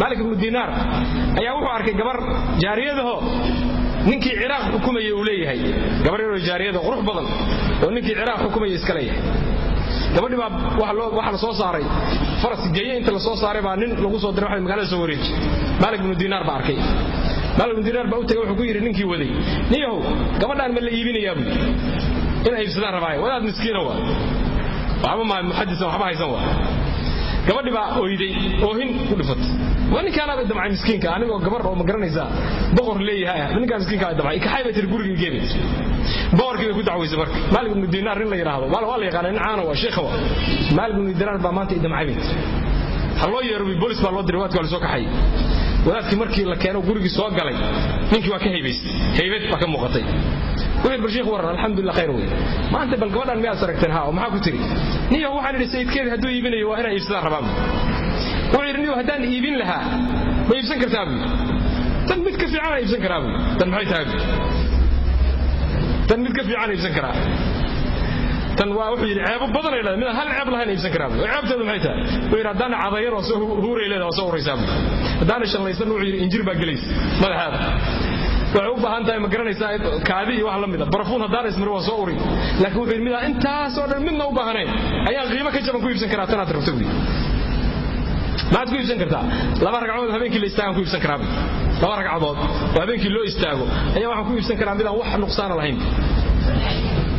Maalik ibnu Diinaar ayaa wuxuu arkay gabar jaariyadaho ninkii Ciraaq xukumayay uu leeyahay, gabar yaroo jaariyada qurux badan oo ninkii Ciraaq xukumayay iska leeyahay. Gabadhii baa waxa la soo saaray faras geeye, inta la soo saaray baa nin lagu soo diray, waxa magaalada soo wareeji. Maalik ibnu Diinaar baa arkay. Maalik ibnu Diinaar baa u tagay, wuxuu ku yidhi ninkii waday, niyahow gabadhaan ma la iibinayaa buu, inay iibsadaan rabaaye, wadaad miskiina waa, waxba maa muxadisan, waxba haysan waa. Gabadhii baa oyday, oohin ku dhifatay. Waa ninkaanaaba damcay miskiinka, anigoo gabar oo ma garanaysaa boqor leeyahay ah, ninkaa miskiinka damcay, kaxay bay tiri, gurigii geebay. Boqorkii bay ku dacwaysay. Marka Maalik ibnu Diinaar nin la yidhaahdo waa la yaqaana, nin caana waa, sheekha waa, Maalik ibnu Diinaar baa maanta i damcay bay tiri, ha loo yeero. Bolis baa loo diray, wadaadkii waa la soo kaxayay. Wadaadkii markii la keeno gurigii soo galay, ninkii waa ka haybaystay, haybad baa ka muuqatay. Wuxuu bal sheekh waran, alxamdulillah khayr wey, maanta bal gabadhan miyaad aragteen? Haa, oo maxaa ku tiri? Niyo waxaan idhi sayidkeeda hadduu iibinayo waa inaan iibsadaan rabaa. Wuxuu yidhi niyo haddaan iibin lahaa ma iibsan kartaa buu, tan mid ka fiican aan iibsan karaa buu, tan maxay tahay buu, tan mid ka fiican iibsan karaa, tan waa wuxuu yidhi ceebo badan ay leedahay, midaan hal ceeb lahayn iibsan karaa buu. Ceebteedu maxay tahay? Wuxuu yidhi haddaana cadayan waa soo huuray leedahay, waa soo uraysaa buu, haddaana shallaysan wuxuu yidhi injir baa gelaysa madaxaada, waxay u baahan tahay ma garanaysaa kaadi iyo wax la mid a, barafuun haddaan ismari waa soo uri, laakiin wuxuu yidhi midaan intaasoo dhan midna u baahanayn ayaan qiimo ka jaban ku iibsan karaa tanaad rabto buu. Maxaad ku iibsan kartaa? 2 ragcadood habeenkii la istaagaan ku iibsan karaa, 2 ragcadood oo habeenkii loo istaago ayaa waxaan ku iibsan karaa midaan wax nuqsaana lahayn.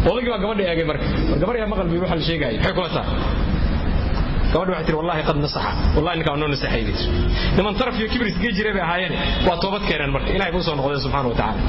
Odaygii baa gabadha eegay marka, gabar yaa maqal bii waxa la sheegayay, maxay kula tahay? Gabadha waxay tiri wallahi qad nasaxa, wallahi ninkaa noo nasaxay bay tiri. Niman taraf iyo kibir isgey jiray bay ahaayeen, waa toobad keeneen marka, ilahay buu soo noqdeen subxaana wa tacaala.